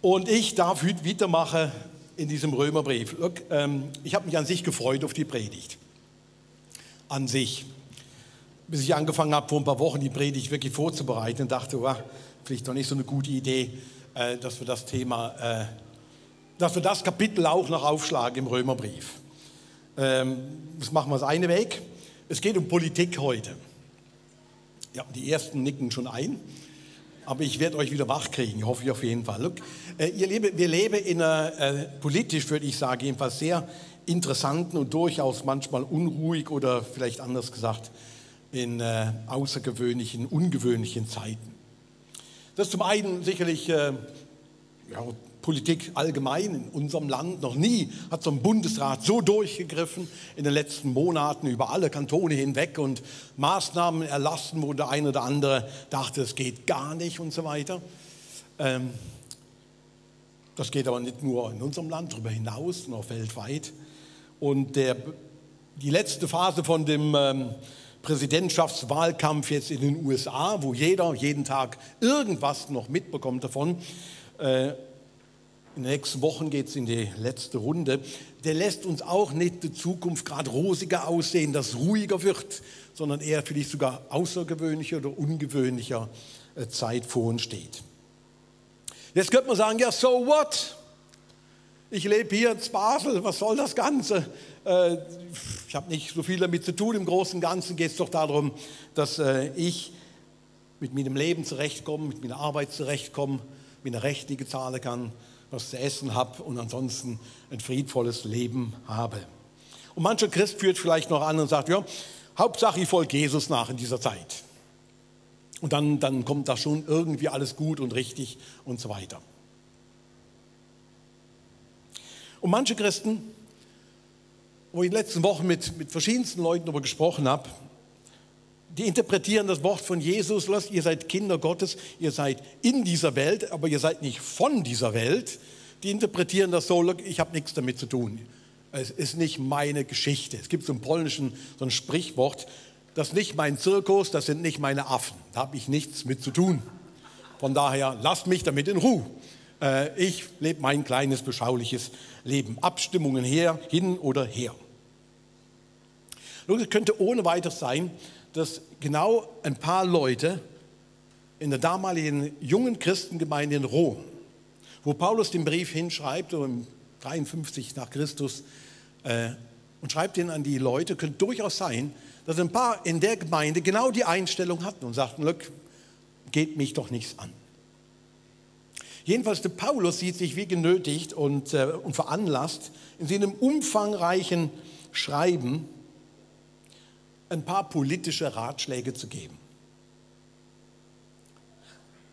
Und ich darf heute weitermachen in diesem Römerbrief. Look, ich habe mich an sich gefreut auf die Predigt. An sich. Bis ich angefangen habe, vor ein paar Wochen die Predigt wirklich vorzubereiten und dachte, wow, vielleicht doch nicht so eine gute Idee, dass wir das Thema, dass wir das Kapitel auch noch aufschlagen im Römerbrief. Das machen wir das eine weg. Es geht um Politik heute. Ja, die ersten nicken schon ein. Aber ich werde euch wieder wach kriegen, hoffe ich auf jeden Fall. Look, wir leben in einer, politisch würde ich sagen, jedenfalls sehr interessanten und durchaus manchmal unruhig oder vielleicht anders gesagt, in außergewöhnlichen, ungewöhnlichen Zeiten. Das ist zum einen sicherlich Politik allgemein in unserem Land. Noch nie hat so ein Bundesrat so durchgegriffen in den letzten Monaten über alle Kantone hinweg und Maßnahmen erlassen, wo der eine oder andere dachte, es geht gar nicht und so weiter. Das geht aber nicht nur in unserem Land, darüber hinaus, sondern auch weltweit. Und die letzte Phase von dem Präsidentschaftswahlkampf jetzt in den USA, wo jeder jeden Tag irgendwas noch mitbekommt davon, in den nächsten Wochen geht es in die letzte Runde, der lässt uns auch nicht die Zukunft gerade rosiger aussehen, dass es ruhiger wird, sondern eher vielleicht sogar außergewöhnlicher oder ungewöhnlicher Zeit vor uns steht. Jetzt könnte man sagen, ja, so what? Ich lebe hier in Basel, was soll das Ganze? Ich habe nicht so viel damit zu tun, im Großen und Ganzen geht es doch darum, dass ich mit meinem Leben zurechtkomme, mit meiner Arbeit zurechtkomme, meine Rechnungen zahlen kann, was zu essen habe und ansonsten ein friedvolles Leben habe. Und mancher Christ führt vielleicht noch an und sagt, ja, Hauptsache ich folge Jesus nach in dieser Zeit. Und dann kommt da schon irgendwie alles gut und richtig und so weiter. Und manche Christen, wo ich in den letzten Wochen mit verschiedensten Leuten darüber gesprochen habe, die interpretieren das Wort von Jesus, ihr seid Kinder Gottes, ihr seid in dieser Welt, aber ihr seid nicht von dieser Welt. Die interpretieren das so, ich habe nichts damit zu tun. Es ist nicht meine Geschichte. Es gibt so im Polnischen so ein Sprichwort, das ist nicht mein Zirkus, das sind nicht meine Affen. Da habe ich nichts mit zu tun. Von daher, lasst mich damit in Ruhe. Ich lebe mein kleines, beschauliches Leben. Abstimmungen hin oder her. Es könnte ohne weiteres sein, dass genau ein paar Leute in der damaligen jungen Christengemeinde in Rom, wo Paulus den Brief hinschreibt, um 53 nach Christus, und schreibt ihn an die Leute, könnte durchaus sein, dass ein paar in der Gemeinde genau die Einstellung hatten und sagten, look, geht mich doch nichts an. Jedenfalls der Paulus sieht sich wie genötigt und veranlasst, in seinem umfangreichen Schreiben ein paar politische Ratschläge zu geben.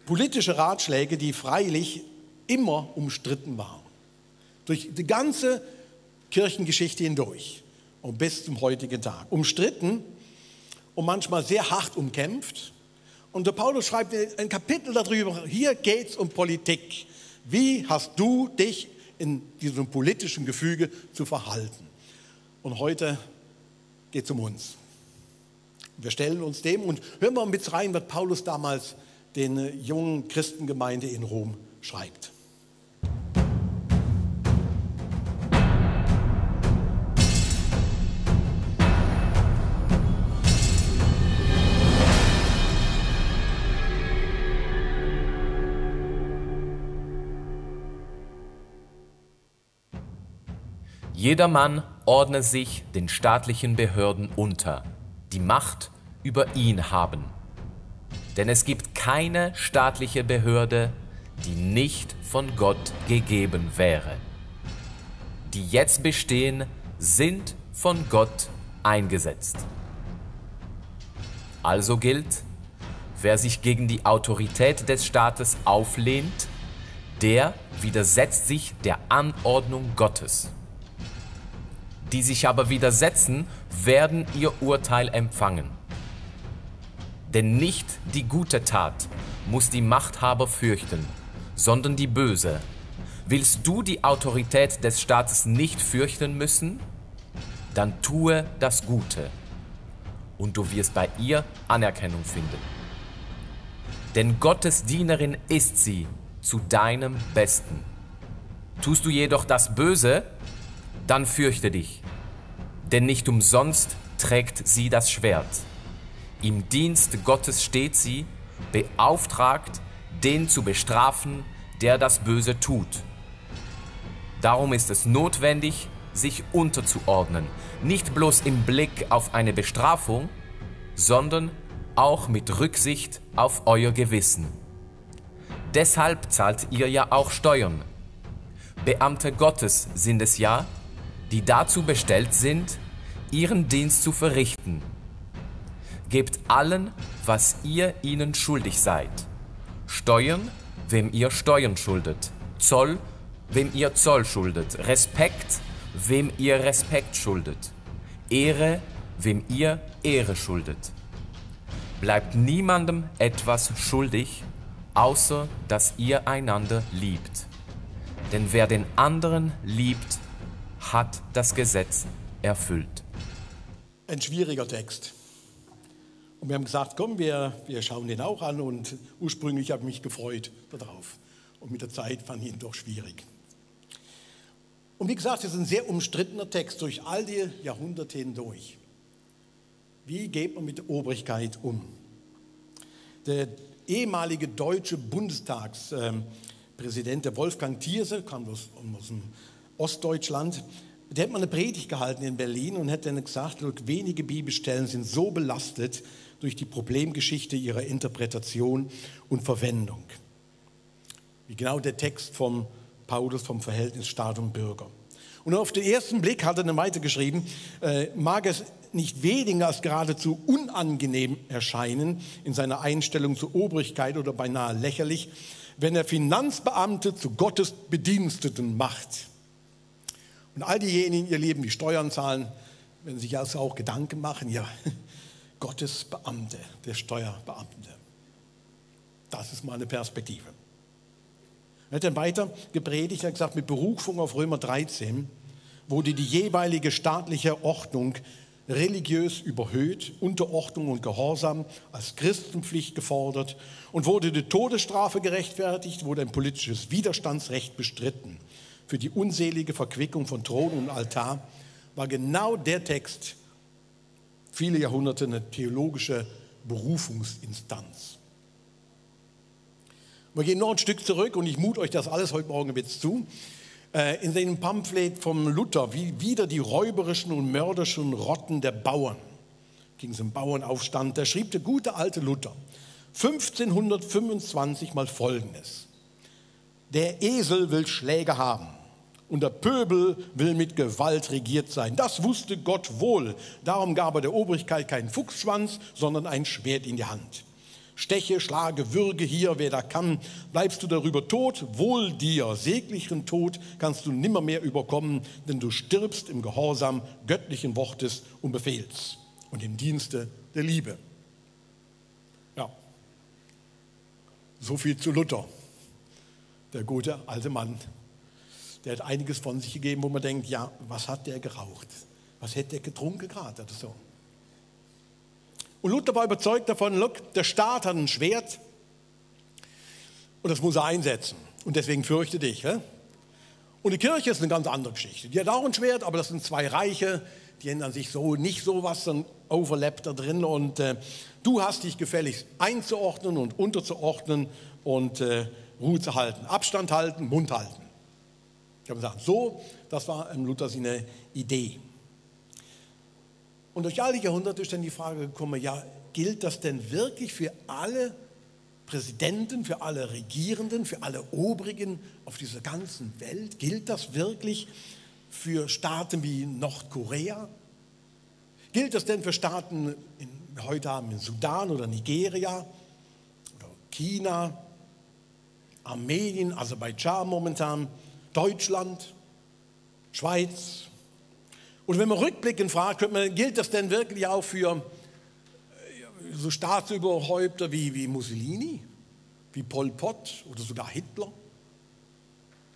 Politische Ratschläge, die freilich immer umstritten waren. Durch die ganze Kirchengeschichte hindurch und bis zum heutigen Tag. Umstritten und manchmal sehr hart umkämpft. Und der Paulus schreibt ein Kapitel darüber, hier geht es um Politik. Wie hast du dich in diesem politischen Gefüge zu verhalten? Und heute geht es um uns. Wir stellen uns dem und hören wir mit rein, was Paulus damals den jungen Christengemeinde in Rom schreibt. Jedermann ordne sich den staatlichen Behörden unter, die Macht über ihn haben. Denn es gibt keine staatliche Behörde, die nicht von Gott gegeben wäre. Die jetzt bestehen, sind von Gott eingesetzt. Also gilt, wer sich gegen die Autorität des Staates auflehnt, der widersetzt sich der Anordnung Gottes. Die sich aber widersetzen, werden ihr Urteil empfangen. Denn nicht die gute Tat muss die Machthaber fürchten, sondern die böse. Willst du die Autorität des Staates nicht fürchten müssen? Dann tue das Gute und du wirst bei ihr Anerkennung finden. Denn Gottes Dienerin ist sie, zu deinem Besten. Tust du jedoch das Böse, dann fürchte dich, denn nicht umsonst trägt sie das Schwert. Im Dienst Gottes steht sie, beauftragt, den zu bestrafen, der das Böse tut. Darum ist es notwendig, sich unterzuordnen, nicht bloß im Blick auf eine Bestrafung, sondern auch mit Rücksicht auf euer Gewissen. Deshalb zahlt ihr ja auch Steuern. Beamte Gottes sind es ja, die dazu bestellt sind, ihren Dienst zu verrichten. Gebt allen, was ihr ihnen schuldig seid. Steuern, wem ihr Steuern schuldet. Zoll, wem ihr Zoll schuldet. Respekt, wem ihr Respekt schuldet. Ehre, wem ihr Ehre schuldet. Bleibt niemandem etwas schuldig, außer dass ihr einander liebt. Denn wer den anderen liebt, hat das Gesetz erfüllt. Ein schwieriger Text. Und wir haben gesagt, komm, wir schauen den auch an, und ursprünglich habe ich mich gefreut darauf. Und mit der Zeit fand ich ihn doch schwierig. Und wie gesagt, es ist ein sehr umstrittener Text durch all die Jahrhunderte hindurch. Wie geht man mit der Obrigkeit um? Der ehemalige deutsche Bundestagspräsident, der Wolfgang Thierse, kam aus dem Ostdeutschland, der hat mal eine Predigt gehalten in Berlin und hat dann gesagt, wenige Bibelstellen sind so belastet durch die Problemgeschichte ihrer Interpretation und Verwendung. Wie genau der Text vom Paulus vom Verhältnis Staat und Bürger. Und auf den ersten Blick hat er dann weitergeschrieben, mag es nicht weniger als geradezu unangenehm erscheinen in seiner Einstellung zur Obrigkeit oder beinahe lächerlich, wenn er Finanzbeamte zu Gottes Bediensteten macht. Und all diejenigen, ihr Lieben, die Steuern zahlen, werden sich also auch Gedanken machen, ja, Gottes Beamte, der Steuerbeamte. Das ist mal eine Perspektive. Er hat dann weiter gepredigt, er hat gesagt, mit Berufung auf Römer 13 wurde die jeweilige staatliche Ordnung religiös überhöht, Unterordnung und Gehorsam als Christenpflicht gefordert und wurde die Todesstrafe gerechtfertigt, wurde ein politisches Widerstandsrecht bestritten. Für die unselige Verquickung von Thron und Altar war genau der Text viele Jahrhunderte eine theologische Berufungsinstanz. Wir gehen noch ein Stück zurück und ich mute euch das alles heute Morgen jetzt zu. In dem Pamphlet von Luther, wie wieder die räuberischen und mörderischen Rotten der Bauern, ging es um Bauernaufstand, da schrieb der gute alte Luther 1525 mal Folgendes: Der Esel will Schläge haben und der Pöbel will mit Gewalt regiert sein. Das wusste Gott wohl, darum gab er der Obrigkeit keinen Fuchsschwanz, sondern ein Schwert in die Hand. Steche, schlage, würge hier, wer da kann, bleibst du darüber tot, wohl dir, säglichen Tod kannst du nimmermehr überkommen, denn du stirbst im Gehorsam göttlichen Wortes und Befehls und im Dienste der Liebe. Ja, so viel zu Luther, der gute alte Mann. Der hat einiges von sich gegeben, wo man denkt, ja, was hat der geraucht? Was hätte der getrunken gerade oder so? Und Luther war überzeugt davon, look, der Staat hat ein Schwert und das muss er einsetzen. Und deswegen fürchte dich. Und die Kirche ist eine ganz andere Geschichte. Die hat auch ein Schwert, aber das sind zwei Reiche, die haben an sich so nicht so was, dann Overlap da drin. Und du hast dich gefälligst einzuordnen und unterzuordnen und Ruhe zu halten. Abstand halten, Mund halten. Ich habe gesagt, so, das war Luther seine Idee. Und durch all die Jahrhunderte ist dann die Frage gekommen, ja, gilt das denn wirklich für alle Präsidenten, für alle Regierenden, für alle Obrigen auf dieser ganzen Welt? Gilt das wirklich für Staaten wie Nordkorea? Gilt das denn für Staaten, die wir heute haben, in Sudan oder Nigeria oder China, Armenien, Aserbaidschan momentan, Deutschland, Schweiz? Und wenn man rückblickend fragt, gilt das denn wirklich auch für so Staatsüberhäupter wie Mussolini, wie Pol Pot oder sogar Hitler?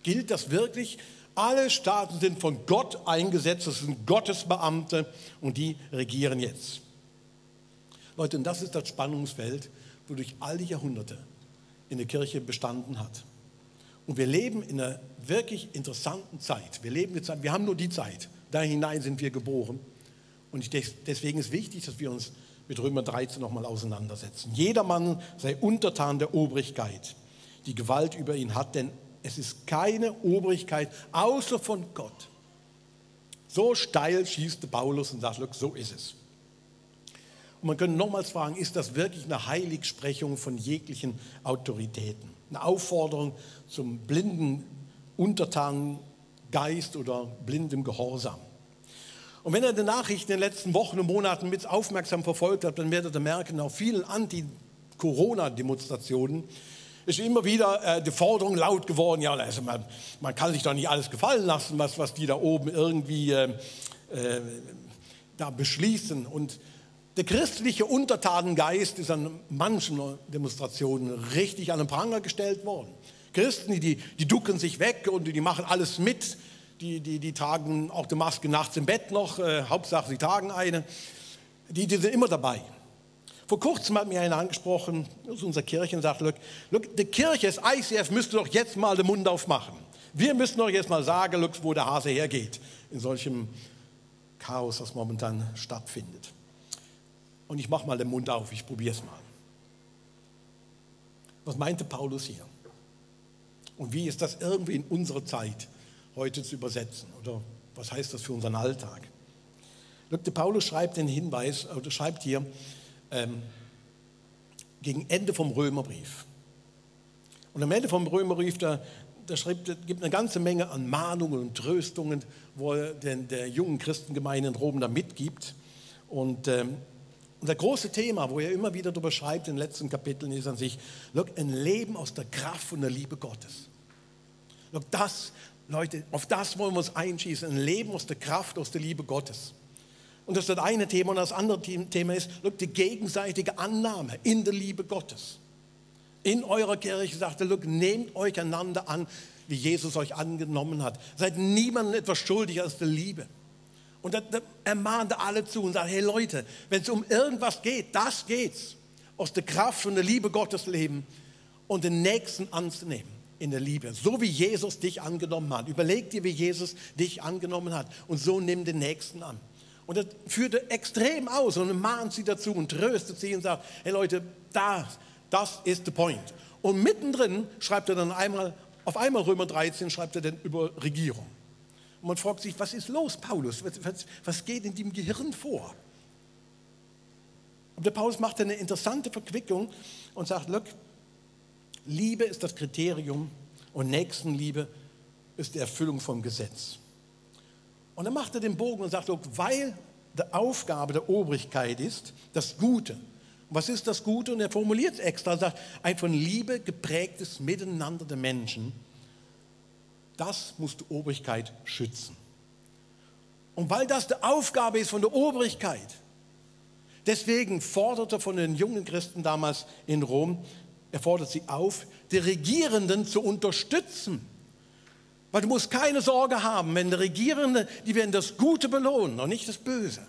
Gilt das wirklich? Alle Staaten sind von Gott eingesetzt, das sind Gottesbeamte und die regieren jetzt. Leute, und das ist das Spannungsfeld, wodurch all die Jahrhunderte in der Kirche bestanden hat. Und wir leben in einer wirklich interessanten Zeit. Wir haben nur die Zeit. Da hinein sind wir geboren. Und deswegen ist wichtig, dass wir uns mit Römer 13 nochmal auseinandersetzen. Jedermann sei untertan der Obrigkeit, die Gewalt über ihn hat, denn es ist keine Obrigkeit außer von Gott. So steil schießt der Paulus und sagt, look, so ist es. Und man könnte nochmals fragen, ist das wirklich eine Heiligsprechung von jeglichen Autoritäten? Eine Aufforderung zum blinden untertanen Geist oder blindem Gehorsam? Und wenn ihr die Nachrichten in den letzten Wochen und Monaten mit aufmerksam verfolgt habt, dann werdet ihr merken, auf vielen Anti-Corona-Demonstrationen ist immer wieder die Forderung laut geworden, ja, also man kann sich doch nicht alles gefallen lassen, was die da oben irgendwie da beschließen. Und der christliche Untertanengeist ist an manchen Demonstrationen richtig an den Pranger gestellt worden. Christen, die ducken sich weg und die machen alles mit. Die tragen auch die Maske nachts im Bett noch, Hauptsache sie tragen eine. Die sind immer dabei. Vor kurzem hat mir einer angesprochen aus unserer Kirche und sagt, look, die Kirche, das ICF, müsste doch jetzt mal den Mund aufmachen. Wir müssen doch jetzt mal sagen, look, wo der Hase hergeht, in solchem Chaos, das momentan stattfindet. Und ich mache mal den Mund auf, ich probiere es mal. Was meinte Paulus hier? Und wie ist das irgendwie in unserer Zeit heute zu übersetzen? Oder was heißt das für unseren Alltag? Look, der Paulus schreibt den Hinweis, oder schreibt hier, gegen Ende vom Römerbrief. Und am Ende vom Römerbrief, gibt eine ganze Menge an Mahnungen und Tröstungen, wo er der jungen Christengemeinde in Rom da mitgibt. Und das große Thema, wo er immer wieder darüber schreibt in den letzten Kapiteln, ist an sich, look, ein Leben aus der Kraft und der Liebe Gottes. Look, Leute, auf das wollen wir uns einschießen, ein Leben aus der Kraft, aus der Liebe Gottes. Und das ist das eine Thema. Und das andere Thema ist, look, die gegenseitige Annahme in der Liebe Gottes. In eurer Kirche sagt er, look, nehmt euch einander an, wie Jesus euch angenommen hat. Seid niemandem etwas schuldig als der Liebe. Und er ermahnt alle zu und sagt, hey Leute, wenn es um irgendwas geht, das geht's. Aus der Kraft und der Liebe Gottes leben und den Nächsten anzunehmen in der Liebe. So wie Jesus dich angenommen hat. Überleg dir, wie Jesus dich angenommen hat. Und so nimm den Nächsten an. Und das führt er extrem aus und mahnt sie dazu und tröstet sie und sagt, hey Leute, das ist der Point. Und mittendrin schreibt er dann auf einmal Römer 13, schreibt er dann über Regierung. Und man fragt sich, was ist los, Paulus? Was geht in dem Gehirn vor? Und der Paulus macht eine interessante Verquickung und sagt, look, Liebe ist das Kriterium und Nächstenliebe ist die Erfüllung vom Gesetz. Und dann macht er den Bogen und sagt, look, weil die Aufgabe der Obrigkeit ist, das Gute. Und was ist das Gute? Und er formuliert es extra und sagt, ein von Liebe geprägtes Miteinander der Menschen, das muss die Obrigkeit schützen. Und weil das die Aufgabe ist von der Obrigkeit, deswegen fordert er von den jungen Christen damals in Rom, er fordert sie auf, die Regierenden zu unterstützen. Weil du musst keine Sorge haben, wenn die Regierenden, die werden das Gute belohnen und nicht das Böse.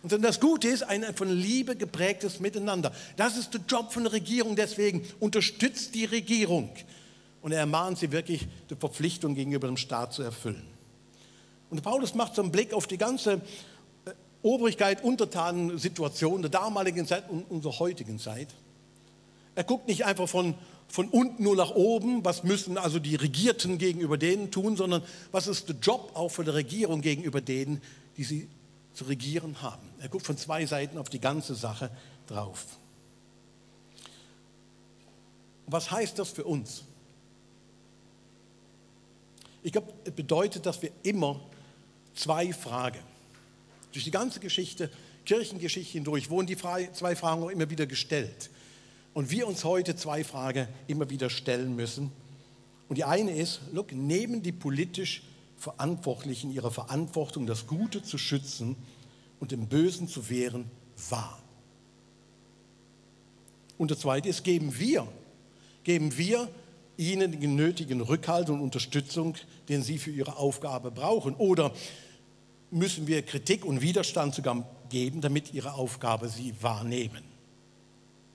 Und wenn das Gute ist, ein von Liebe geprägtes Miteinander. Das ist der Job von der Regierung, deswegen unterstützt die Regierung. Und er ermahnt sie wirklich, die Verpflichtung gegenüber dem Staat zu erfüllen. Und Paulus macht so einen Blick auf die ganze Obrigkeit, Untertanensituation der damaligen Zeit und unserer heutigen Zeit. Er guckt nicht einfach von unten nur nach oben, was müssen also die Regierten gegenüber denen tun, sondern was ist der Job auch für die Regierung gegenüber denen, die sie zu regieren haben. Er guckt von zwei Seiten auf die ganze Sache drauf. Was heißt das für uns? Ich glaube, es bedeutet, dass wir immer zwei Fragen, durch die ganze Geschichte, Kirchengeschichte hindurch, wurden die zwei Fragen auch immer wieder gestellt. Und wir uns heute zwei Fragen immer wieder stellen müssen. Und die eine ist, look, nehmen die politisch Verantwortlichen ihre Verantwortung, das Gute zu schützen und dem Bösen zu wehren, wahr? Und das zweite ist, geben wir ihnen den nötigen Rückhalt und Unterstützung, den sie für ihre Aufgabe brauchen? Oder müssen wir Kritik und Widerstand sogar geben, damit ihre Aufgabe sie wahrnehmen?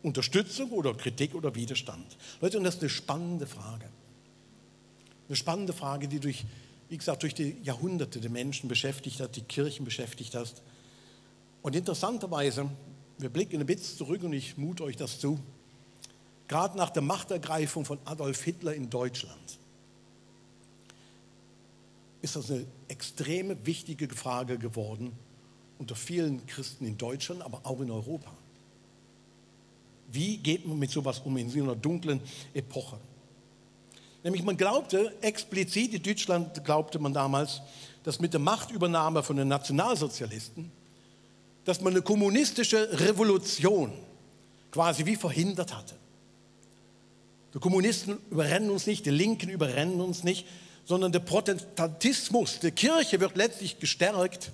Unterstützung oder Kritik oder Widerstand? Leute, und das ist eine spannende Frage. Eine spannende Frage, die wie gesagt, durch die Jahrhunderte die Menschen beschäftigt hat, die Kirchen beschäftigt hat. Und interessanterweise, wir blicken ein bisschen zurück und ich mute euch das zu, gerade nach der Machtergreifung von Adolf Hitler in Deutschland ist das eine extrem wichtige Frage geworden unter vielen Christen in Deutschland, aber auch in Europa. Wie geht man mit sowas um in so einer dunklen Epoche? Nämlich man glaubte, explizit in Deutschland glaubte man damals, dass mit der Machtübernahme von den Nationalsozialisten, dass man eine kommunistische Revolution quasi wie verhindert hatte. Die Kommunisten überrennen uns nicht, die Linken überrennen uns nicht, sondern der Protestantismus der Kirche wird letztlich gestärkt,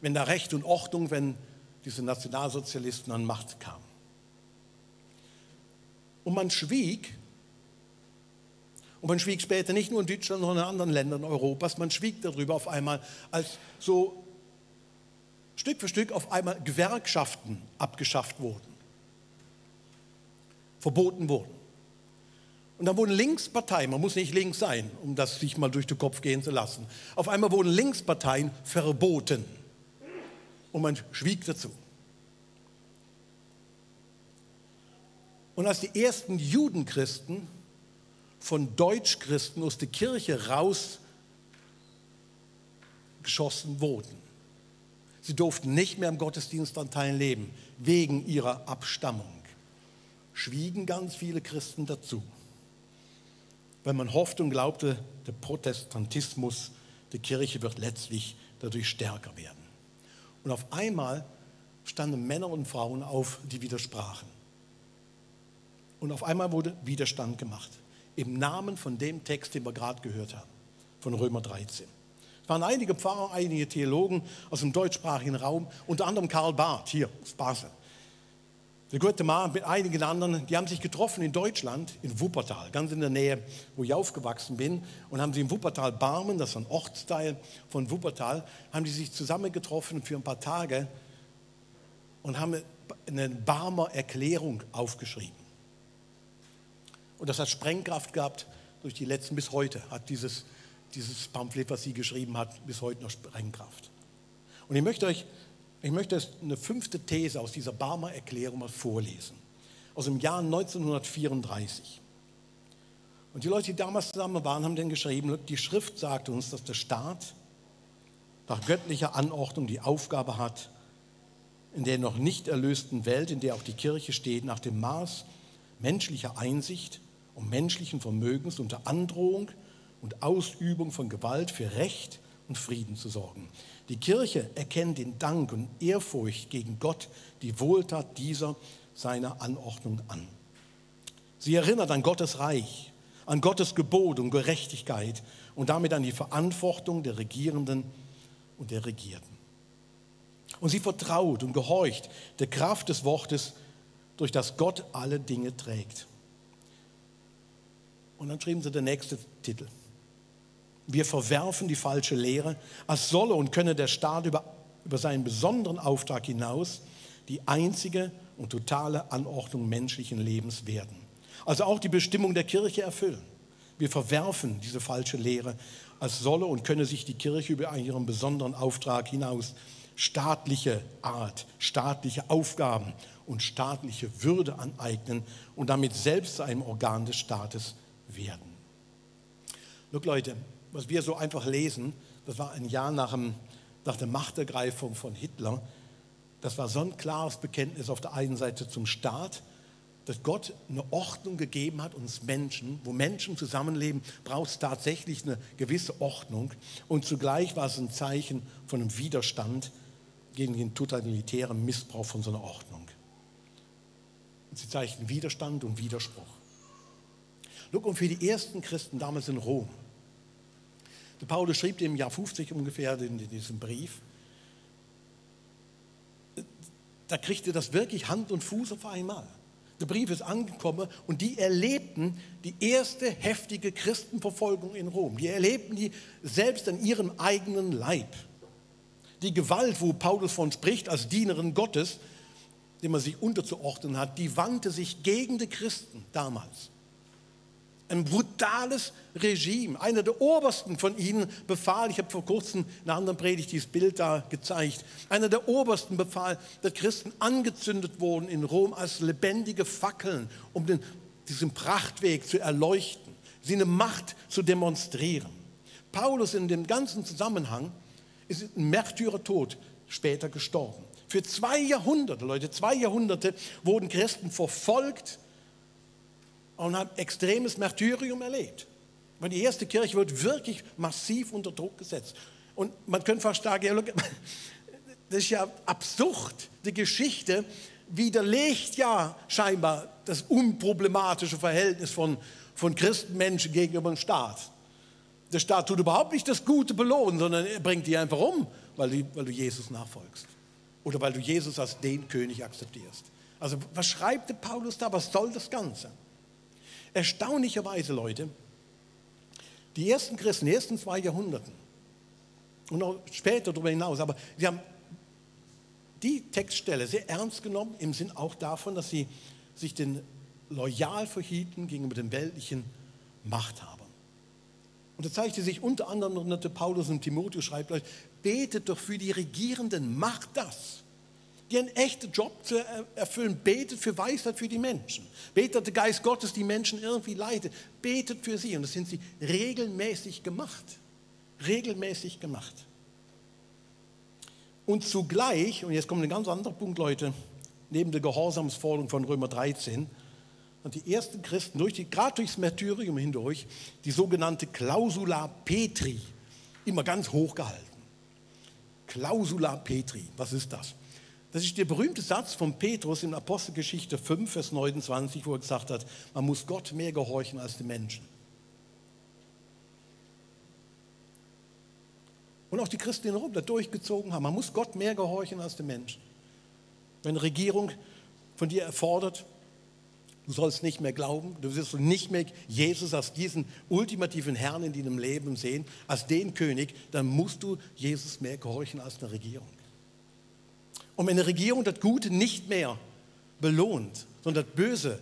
wenn da Recht und Ordnung, wenn diese Nationalsozialisten an Macht kamen. Und man schwieg später nicht nur in Deutschland, sondern in anderen Ländern Europas, man schwieg darüber auf einmal, als so Stück für Stück auf einmal Gewerkschaften abgeschafft wurden, verboten wurden. Und dann wurden Linksparteien, man muss nicht links sein, um das sich mal durch den Kopf gehen zu lassen, auf einmal wurden Linksparteien verboten und man schwieg dazu. Und als die ersten Judenchristen von Deutschchristen aus der Kirche rausgeschossen wurden, sie durften nicht mehr am Gottesdienst daran teilnehmen, wegen ihrer Abstammung, schwiegen ganz viele Christen dazu, weil man hoffte und glaubte, der Protestantismus der Kirche wird letztlich dadurch stärker werden. Und auf einmal standen Männer und Frauen auf, die widersprachen. Und auf einmal wurde Widerstand gemacht, im Namen von dem Text, den wir gerade gehört haben, von Römer 13. Es waren einige Pfarrer, einige Theologen aus dem deutschsprachigen Raum, unter anderem Karl Barth hier aus Basel. Der gute Mann mit einigen anderen, die haben sich getroffen in Deutschland, in Wuppertal, ganz in der Nähe, wo ich aufgewachsen bin. Und haben sie in Wuppertal-Barmen, das ist ein Ortsteil von Wuppertal, haben die sich zusammengetroffen für ein paar Tage und haben eine Barmer Erklärung aufgeschrieben. Und das hat Sprengkraft gehabt durch die letzten, bis heute hat dieses Pamphlet, was sie geschrieben hat, bis heute noch Sprengkraft. Und ich möchte eine 5. These aus dieser Barmer Erklärung mal vorlesen, aus dem Jahr 1934. Und die Leute, die damals zusammen waren, haben dann geschrieben, die Schrift sagt uns, dass der Staat nach göttlicher Anordnung die Aufgabe hat, in der noch nicht erlösten Welt, in der auch die Kirche steht, nach dem Maß menschlicher Einsicht und menschlichen Vermögens unter Androhung und Ausübung von Gewalt für Recht und Frieden zu sorgen. Die Kirche erkennt in Dank und Ehrfurcht gegen Gott die Wohltat dieser seiner Anordnung an. Sie erinnert an Gottes Reich, an Gottes Gebot und Gerechtigkeit und damit an die Verantwortung der Regierenden und der Regierten. Und sie vertraut und gehorcht der Kraft des Wortes, durch das Gott alle Dinge trägt. Und dann schrieben sie den nächsten Titel. Wir verwerfen die falsche Lehre, als solle und könne der Staat über seinen besonderen Auftrag hinaus die einzige und totale Anordnung menschlichen Lebens werden. Also auch die Bestimmung der Kirche erfüllen. Wir verwerfen diese falsche Lehre, als solle und könne sich die Kirche über ihren besonderen Auftrag hinaus staatliche Art, staatliche Aufgaben und staatliche Würde aneignen und damit selbst zu einem Organ des Staates werden. Look, Leute, was wir so einfach lesen, das war ein Jahr nach der Machtergreifung von Hitler, das war so ein klares Bekenntnis auf der einen Seite zum Staat, dass Gott eine Ordnung gegeben hat, uns Menschen, wo Menschen zusammenleben, braucht es tatsächlich eine gewisse Ordnung. Und zugleich war es ein Zeichen von einem Widerstand gegen den totalitären Missbrauch von so einer Ordnung. Und sie zeichnen Widerstand und Widerspruch. Look, und für die ersten Christen damals in Rom, der Paulus schrieb im Jahr 50 ungefähr in diesem Brief, da kriegte das wirklich Hand und Fuß auf einmal. Der Brief ist angekommen und die erlebten die erste heftige Christenverfolgung in Rom. Die erlebten die selbst an ihrem eigenen Leib. Die Gewalt, wo Paulus von spricht, als Dienerin Gottes, dem man sich unterzuordnen hat, die wandte sich gegen die Christen damals. Ein brutales Regime. Einer der Obersten von ihnen befahl, ich habe vor kurzem in einer anderen Predigt dieses Bild da gezeigt, einer der Obersten befahl, dass Christen angezündet wurden in Rom als lebendige Fackeln, um diesen Prachtweg zu erleuchten, sie eine Macht zu demonstrieren. Paulus in dem ganzen Zusammenhang ist ein Märtyrertod später gestorben. Für 2 Jahrhunderte, Leute, 2 Jahrhunderte wurden Christen verfolgt und haben extremes Martyrium erlebt. Weil die erste Kirche wird wirklich massiv unter Druck gesetzt. Und man könnte fast sagen, ja, das ist ja absurd. Die Geschichte widerlegt ja scheinbar das unproblematische Verhältnis von Christenmenschen gegenüber dem Staat. Der Staat tut überhaupt nicht das Gute belohnen, sondern er bringt die einfach um, weil du Jesus nachfolgst. Oder weil du Jesus als den König akzeptierst. Also was schreibt der Paulus da? Was soll das Ganze? Erstaunlicherweise, Leute, die ersten Christen, die ersten 2 Jahrhunderten und auch später darüber hinaus, aber sie haben die Textstelle sehr ernst genommen, im Sinn auch davon, dass sie sich loyal verhielten gegenüber den weltlichen Machthabern. Und das zeigte sich unter anderem, dass Paulus und Timotheus schreibt, Leute, betet doch für die Regierenden, macht das. Die einen echten Job zu erfüllen, betet für Weisheit für die Menschen. Betet, dass der Geist Gottes die Menschen irgendwie leitet. Betet für sie. Und das sind sie regelmäßig gemacht. Regelmäßig gemacht. Und zugleich, und jetzt kommt ein ganz anderer Punkt, Leute, neben der Gehorsamsforderung von Römer 13, und die ersten Christen, gerade durchs Märtyrium hindurch, die sogenannte Clausula Petri, immer ganz hochgehalten. Clausula Petri, was ist das? Das ist der berühmte Satz von Petrus in Apostelgeschichte 5, Vers 29, wo er gesagt hat, man muss Gott mehr gehorchen als den Menschen. Und auch die Christen in Rom das durchgezogen haben, man muss Gott mehr gehorchen als den Menschen. Wenn eine Regierung von dir erfordert, du sollst nicht mehr glauben, du wirst nicht mehr Jesus als diesen ultimativen Herrn in deinem Leben sehen, als den König, dann musst du Jesus mehr gehorchen als eine Regierung. Und wenn eine Regierung das Gute nicht mehr belohnt, sondern das Böse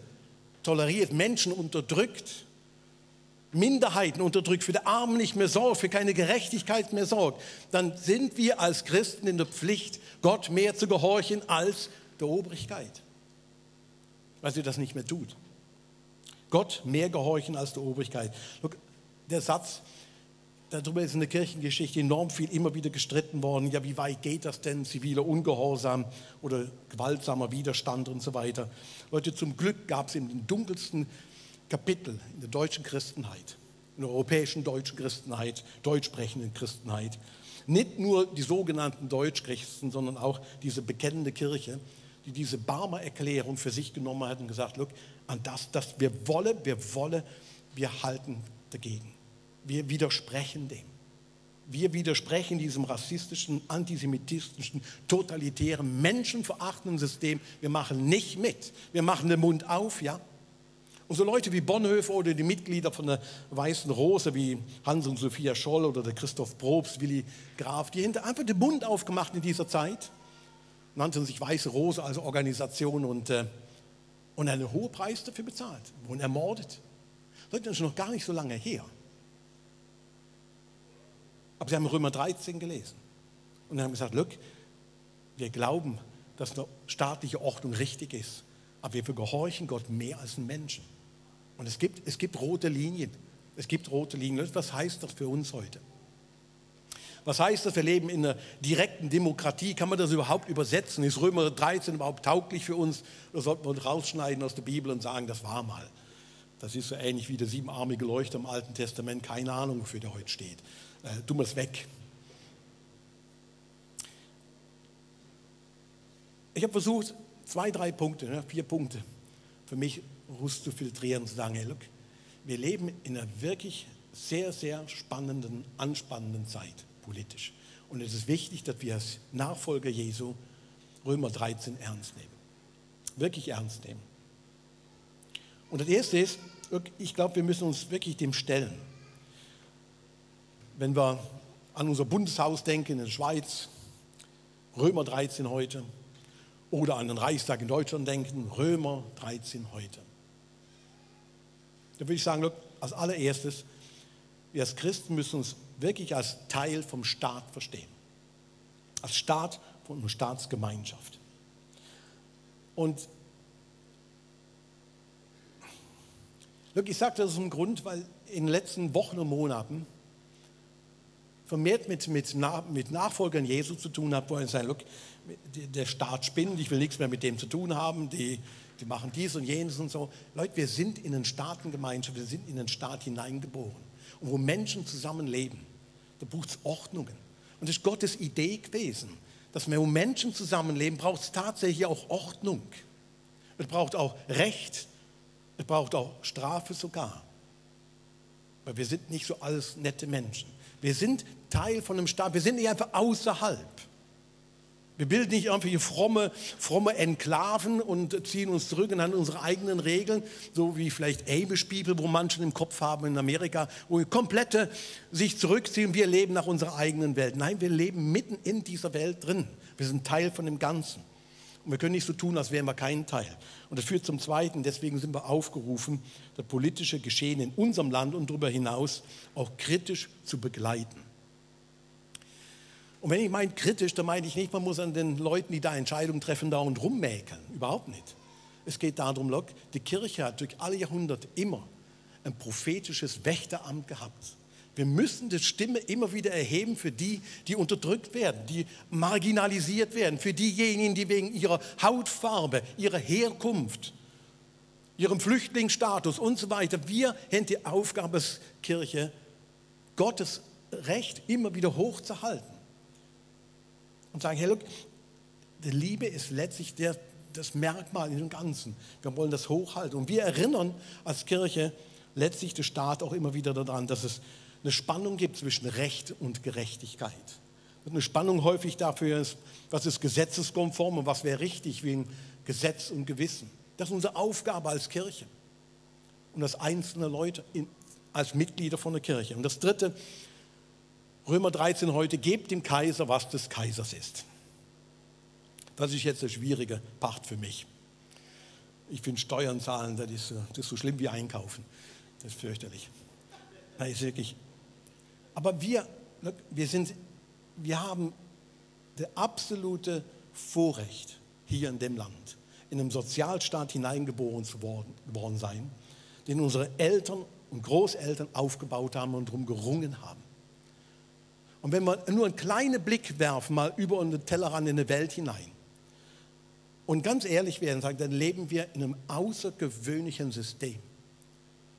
toleriert, Menschen unterdrückt, Minderheiten unterdrückt, für die Armen nicht mehr sorgt, für keine Gerechtigkeit mehr sorgt, dann sind wir als Christen in der Pflicht, Gott mehr zu gehorchen als der Obrigkeit. Weil sie das nicht mehr tut. Gott mehr gehorchen als der Obrigkeit. Der Satz, darüber ist in der Kirchengeschichte enorm viel immer wieder gestritten worden. Ja, wie weit geht das denn? Ziviler Ungehorsam oder gewaltsamer Widerstand und so weiter. Leute, zum Glück gab es in den dunkelsten Kapitel in der deutschen Christenheit, in der europäischen deutschen Christenheit, deutschsprechenden Christenheit, nicht nur die sogenannten Deutschchristen, sondern auch diese bekennende Kirche, die diese Barmer Erklärung für sich genommen hat und gesagt, look, an das wir halten dagegen. Wir widersprechen dem. Wir widersprechen diesem rassistischen, antisemitistischen, totalitären, menschenverachtenden System. Wir machen nicht mit. Wir machen den Mund auf, ja. Und so Leute wie Bonhoeffer oder die Mitglieder von der Weißen Rose wie Hans und Sophia Scholl oder der Christoph Probst, Willi Graf, die haben einfach den Mund aufgemacht in dieser Zeit, nannten sich Weiße Rose als Organisation und einen hohen Preis dafür bezahlt, wurden ermordet. Leute, das ist noch gar nicht so lange her. Aber sie haben Römer 13 gelesen und haben gesagt, look, wir glauben, dass eine staatliche Ordnung richtig ist, aber wir gehorchen Gott mehr als einen Menschen. Und es gibt rote Linien. Es gibt rote Linien. Was heißt das für uns heute? Was heißt das? Wir leben in einer direkten Demokratie. Kann man das überhaupt übersetzen? Ist Römer 13 überhaupt tauglich für uns? Oder sollten wir uns rausschneiden aus der Bibel und sagen, das war mal? Das ist so ähnlich wie der siebenarmige Leuchter im Alten Testament. Keine Ahnung, wofür der heute steht. Tun wir es weg. Ich habe versucht, 2, 3 Punkte, 4 Punkte für mich rauszufiltrieren und zu sagen, hey, look, wir leben in einer wirklich sehr, sehr spannenden, anspannenden Zeit politisch. Und es ist wichtig, dass wir als Nachfolger Jesu Römer 13 ernst nehmen. Wirklich ernst nehmen. Und das Erste ist, ich glaube, wir müssen uns wirklich dem stellen. Wenn wir an unser Bundeshaus denken in der Schweiz, Römer 13 heute, oder an den Reichstag in Deutschland denken, Römer 13 heute. Da würde ich sagen, look, als allererstes, wir als Christen müssen uns wirklich als Teil vom Staat verstehen. Als Staat von einer Staatsgemeinschaft. Und ich sage das aus dem Grund, weil in den letzten Wochen und Monaten vermehrt mit Nachfolgern Jesu zu tun habe, wo ich sage, der Staat spinnt, ich will nichts mehr mit dem zu tun haben, die machen dies und jenes und so. Leute, wir sind in eine Staatengemeinschaft, wir sind in einen Staat hineingeboren. Und wo Menschen zusammenleben, da braucht es Ordnungen. Und das ist Gottes Idee gewesen, dass wo Menschen zusammenleben, braucht es tatsächlich auch Ordnung. Es braucht auch Recht, es braucht auch Strafe sogar. Weil wir sind nicht so alles nette Menschen. Wir sind Teil von einem Staat, wir sind nicht einfach außerhalb. Wir bilden nicht irgendwelche fromme Enklaven und ziehen uns zurück und haben unsere eigenen Regeln, so wie vielleicht Amish People, wo manche im Kopf haben in Amerika, wo wir komplette sich zurückziehen und wir leben nach unserer eigenen Welt. Nein, wir leben mitten in dieser Welt drin. Wir sind Teil von dem Ganzen. Und wir können nicht so tun, als wären wir kein Teil. Und das führt zum Zweiten, deswegen sind wir aufgerufen, das politische Geschehen in unserem Land und darüber hinaus auch kritisch zu begleiten. Und wenn ich meine kritisch, dann meine ich nicht, man muss an den Leuten, die da Entscheidungen treffen, dauernd rummäkeln. Überhaupt nicht. Es geht darum, die Kirche hat durch alle Jahrhunderte immer ein prophetisches Wächteramt gehabt. Wir müssen die Stimme immer wieder erheben für die, die unterdrückt werden, die marginalisiert werden, für diejenigen, die wegen ihrer Hautfarbe, ihrer Herkunft, ihrem Flüchtlingsstatus und so weiter. Wir haben die Aufgabe als Kirche, Gottes Recht immer wieder hochzuhalten. Und sagen, hey, look, die Liebe ist letztlich das Merkmal in dem Ganzen. Wir wollen das hochhalten. Und wir erinnern als Kirche letztlich den Staat auch immer wieder daran, dass es eine Spannung gibt zwischen Recht und Gerechtigkeit. Eine Spannung häufig dafür ist, was ist gesetzeskonform und was wäre richtig wegen Gesetz und Gewissen. Das ist unsere Aufgabe als Kirche und als einzelne Leute, als Mitglieder von der Kirche. Und das Dritte, Römer 13 heute, gebt dem Kaiser, was des Kaisers ist. Das ist jetzt der schwierige Part für mich. Ich finde Steuern zahlen, das ist so schlimm wie einkaufen. Das ist fürchterlich. Das ist wirklich. Aber wir haben das absolute Vorrecht, hier in dem Land, in einem Sozialstaat hineingeboren zu worden sein, den unsere Eltern und Großeltern aufgebaut haben und darum gerungen haben. Und wenn wir nur einen kleinen Blick werfen, mal über den Tellerrand in die Welt hinein und ganz ehrlich werden, sagen, dann leben wir in einem außergewöhnlichen System,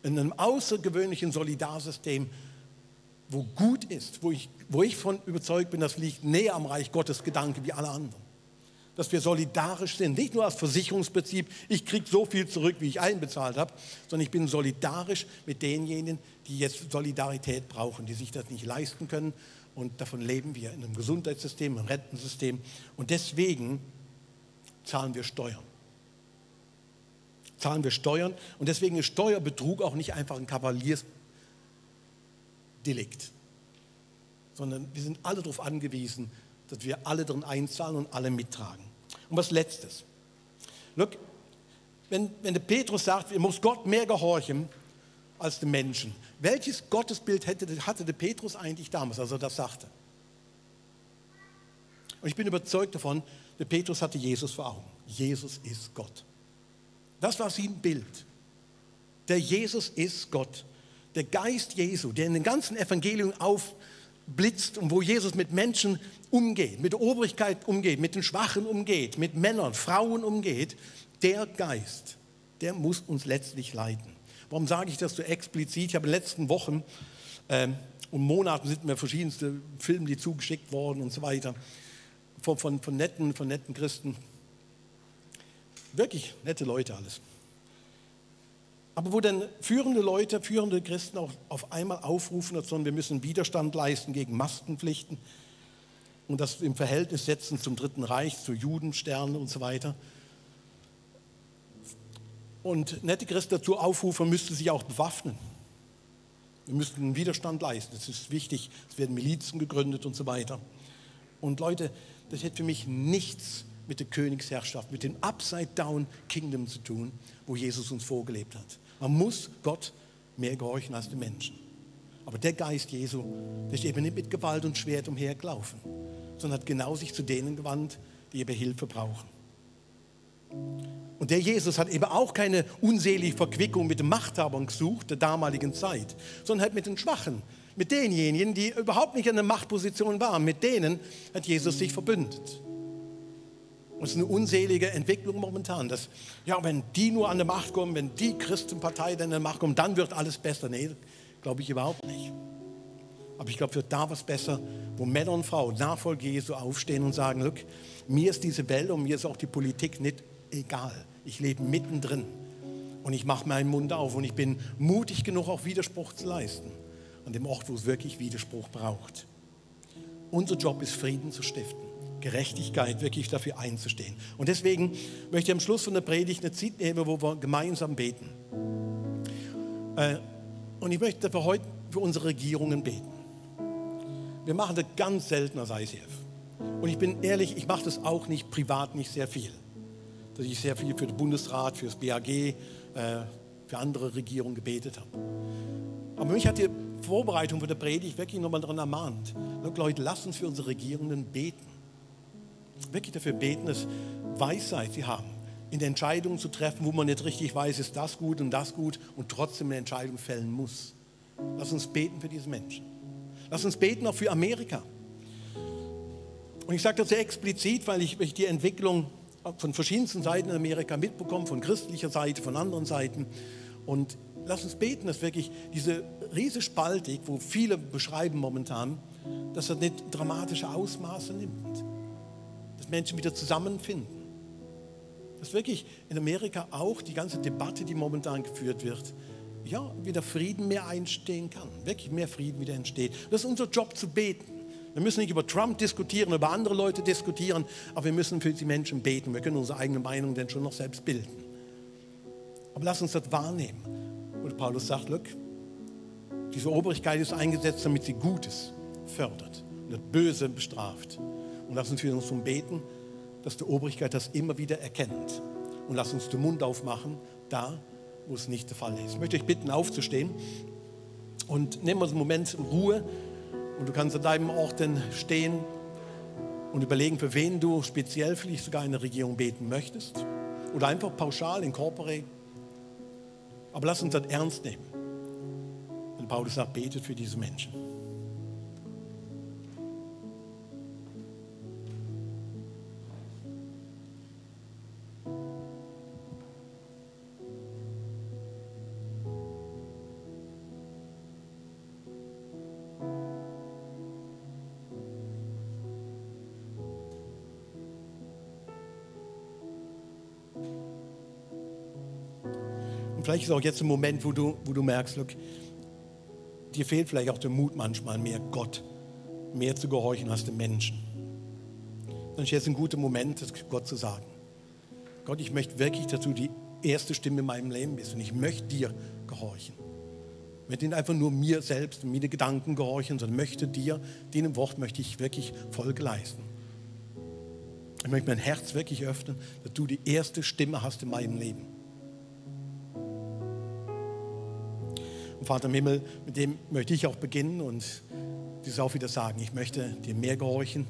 in einem außergewöhnlichen Solidarsystem, wo gut ist, wo ich von überzeugt bin, das liegt näher am Reich Gottes Gedanke wie alle anderen. Dass wir solidarisch sind, nicht nur als Versicherungsprinzip, ich kriege so viel zurück, wie ich einbezahlt habe, sondern ich bin solidarisch mit denjenigen, die jetzt Solidarität brauchen, die sich das nicht leisten können. Und davon leben wir in einem Gesundheitssystem, einem Rentensystem. Und deswegen zahlen wir Steuern. Und deswegen ist Steuerbetrug auch nicht einfach ein Kavaliersdelikt, sondern wir sind alle darauf angewiesen, dass wir alle drin einzahlen und alle mittragen. Und was Letztes. Look, wenn der Petrus sagt, wir muss Gott mehr gehorchen als den Menschen. Welches Gottesbild hatte der Petrus eigentlich damals, als er das sagte? Und ich bin überzeugt davon, der Petrus hatte Jesus vor Augen. Jesus ist Gott. Das war sein Bild. Der Jesus ist Gott. Der Geist Jesu, der in den ganzen Evangelien aufblitzt und wo Jesus mit Menschen umgeht, mit der Obrigkeit umgeht, mit den Schwachen umgeht, mit Männern, Frauen umgeht, der Geist, der muss uns letztlich leiten. Warum sage ich das so explizit? Ich habe in den letzten Wochen und Monaten sind mir verschiedenste Filme, die zugeschickt worden und so weiter, von netten Christen. Wirklich nette Leute alles. Aber wo dann führende Christen auch auf einmal aufrufen, sondern wir müssen Widerstand leisten gegen Maskenpflichten und das im Verhältnis setzen zum Dritten Reich, zu Judensternen und so weiter. Und nette Christen dazu aufrufen, müssten sich auch bewaffnen. Wir müssten einen Widerstand leisten, das ist wichtig, es werden Milizen gegründet und so weiter. Und Leute, das hat für mich nichts mit der Königsherrschaft, mit dem Upside-Down-Kingdom zu tun, wo Jesus uns vorgelebt hat. Man muss Gott mehr gehorchen als die Menschen. Aber der Geist Jesu, der ist eben nicht mit Gewalt und Schwert umhergelaufen, sondern hat genau sich zu denen gewandt, die eben Hilfe brauchen. Und der Jesus hat eben auch keine unselige Verquickung mit den Machthabern gesucht der damaligen Zeit, sondern halt mit den Schwachen, mit denjenigen, die überhaupt nicht in der Machtposition waren. Mit denen hat Jesus sich verbündet. Und es ist eine unselige Entwicklung momentan, dass, ja, wenn die nur an die Macht kommen, wenn die Christenpartei dann an die Macht kommt, dann wird alles besser. Nee, glaube ich überhaupt nicht. Aber ich glaube, wird da was besser, wo Männer und Frauen, Nachfolger Jesu, aufstehen und sagen, look, mir ist diese Welt und mir ist auch die Politik nicht egal. Ich lebe mittendrin und ich mache meinen Mund auf und ich bin mutig genug, auch Widerspruch zu leisten. An dem Ort, wo es wirklich Widerspruch braucht. Unser Job ist, Frieden zu stiften, Gerechtigkeit, wirklich dafür einzustehen. Und deswegen möchte ich am Schluss von der Predigt eine Zeit nehmen, wo wir gemeinsam beten. Und ich möchte für heute für unsere Regierungen beten. Wir machen das ganz selten als ICF. Und ich bin ehrlich, ich mache das auch nicht privat, nicht sehr viel. Dass ich sehr viel für den Bundesrat, für das BAG, für andere Regierungen gebetet habe. Aber mich hat die Vorbereitung für die Predigt wirklich nochmal daran ermahnt. Leute, lasst uns für unsere Regierenden beten. Wirklich dafür beten, dass Weisheit sie haben, in der Entscheidung zu treffen, wo man nicht richtig weiß, ist das gut und trotzdem eine Entscheidung fällen muss. Lass uns beten für diese Menschen. Lass uns beten auch für Amerika. Und ich sage das sehr explizit, weil ich die Entwicklung von verschiedensten Seiten in Amerika mitbekomme, von christlicher Seite, von anderen Seiten. Und lass uns beten, dass wirklich diese riesige Spaltung, wo viele beschreiben momentan, dass das nicht dramatische Ausmaße nimmt. Dass Menschen wieder zusammenfinden. Dass wirklich in Amerika auch die ganze Debatte, die momentan geführt wird, ja, wieder Frieden mehr einstehen kann. Wirklich mehr Frieden wieder entsteht. Das ist unser Job, zu beten. Wir müssen nicht über Trump diskutieren, über andere Leute diskutieren, aber wir müssen für die Menschen beten. Wir können unsere eigene Meinung dann schon noch selbst bilden. Aber lass uns das wahrnehmen. Und Paulus sagt, look, diese Obrigkeit ist eingesetzt, damit sie Gutes fördert und das Böse bestraft. Und lass uns für uns beten, dass die Obrigkeit das immer wieder erkennt. Und lass uns den Mund aufmachen, da, wo es nicht der Fall ist. Ich möchte euch bitten, aufzustehen und nehmen wir einen Moment Ruhe. Und du kannst an deinem Ort dann stehen und überlegen, für wen du speziell vielleicht sogar in der Regierung beten möchtest. Oder einfach pauschal, incorporate. Aber lass uns das ernst nehmen. Wenn Paulus sagt, betet für diese Menschen. Und vielleicht ist auch jetzt ein Moment, wo du merkst, look, dir fehlt vielleicht auch der Mut manchmal, mehr Gott, mehr zu gehorchen als den Menschen. Dann ist jetzt ein guter Moment, das Gott zu sagen. Gott, ich möchte wirklich, dass du die erste Stimme in meinem Leben bist und ich möchte dir gehorchen. Ich möchte nicht einfach nur mir selbst und meine Gedanken gehorchen, sondern möchte dir, deinem Wort möchte ich wirklich Folge leisten. Ich möchte mein Herz wirklich öffnen, dass du die erste Stimme hast in meinem Leben. Und Vater im Himmel, mit dem möchte ich auch beginnen und dies auch wieder sagen. Ich möchte dir mehr gehorchen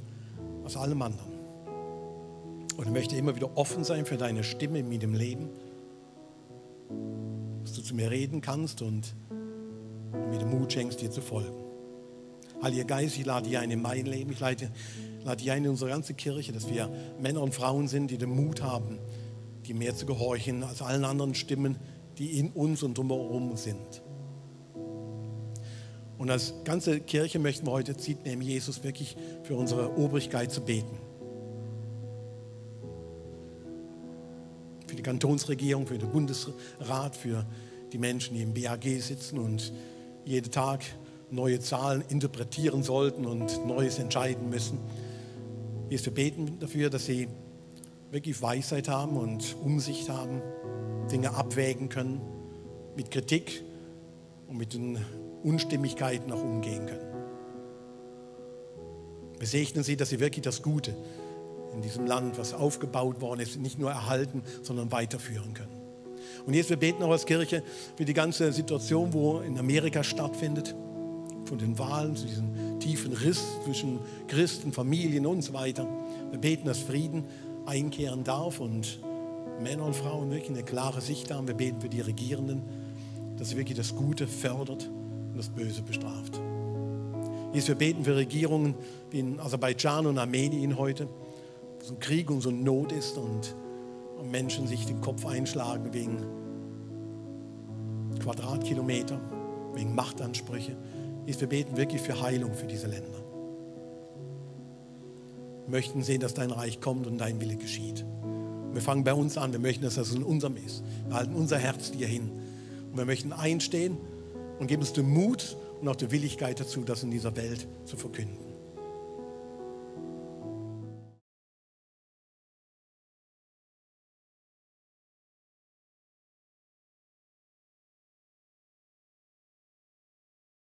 als allem anderen. Und ich möchte immer wieder offen sein für deine Stimme in meinem Leben. Dass du zu mir reden kannst und mir den Mut schenkst, dir zu folgen. Heiliger Geist, ich lade dich ein in mein Leben. Ich lade dich ein in unsere ganze Kirche, dass wir Männer und Frauen sind, die den Mut haben, dir mehr zu gehorchen als allen anderen Stimmen, die in uns und drumherum sind. Und als ganze Kirche möchten wir heute Zeit nehmen, Jesus wirklich für unsere Obrigkeit zu beten. Für die Kantonsregierung, für den Bundesrat, für die Menschen, die im BAG sitzen und jeden Tag neue Zahlen interpretieren sollten und Neues entscheiden müssen. Jesus, wir beten dafür, dass sie wirklich Weisheit haben und Umsicht haben, Dinge abwägen können, mit Kritik und mit den Unstimmigkeiten auch umgehen können. Wir segnen sie, dass sie wirklich das Gute in diesem Land, was aufgebaut worden ist, nicht nur erhalten, sondern weiterführen können. Und jetzt, wir beten auch als Kirche für die ganze Situation, wo in Amerika stattfindet, von den Wahlen, zu diesem tiefen Riss zwischen Christen, Familien und so weiter. Wir beten, dass Frieden einkehren darf und Männer und Frauen wirklich eine klare Sicht haben. Wir beten für die Regierenden, dass sie wirklich das Gute fördert und das Böse bestraft. Jesus, wir beten für Regierungen wie in Aserbaidschan und Armenien heute, wo so Krieg und so Not ist und Menschen sich den Kopf einschlagen wegen Quadratkilometer, wegen Machtansprüche. Jesus, wir beten wirklich für Heilung für diese Länder. Wir möchten sehen, dass dein Reich kommt und dein Wille geschieht. Und wir fangen bei uns an. Wir möchten, dass das in unserem ist. Wir halten unser Herz dir hin. Und wir möchten einstehen und geben uns den Mut und auch die Willigkeit dazu, das in dieser Welt zu verkünden.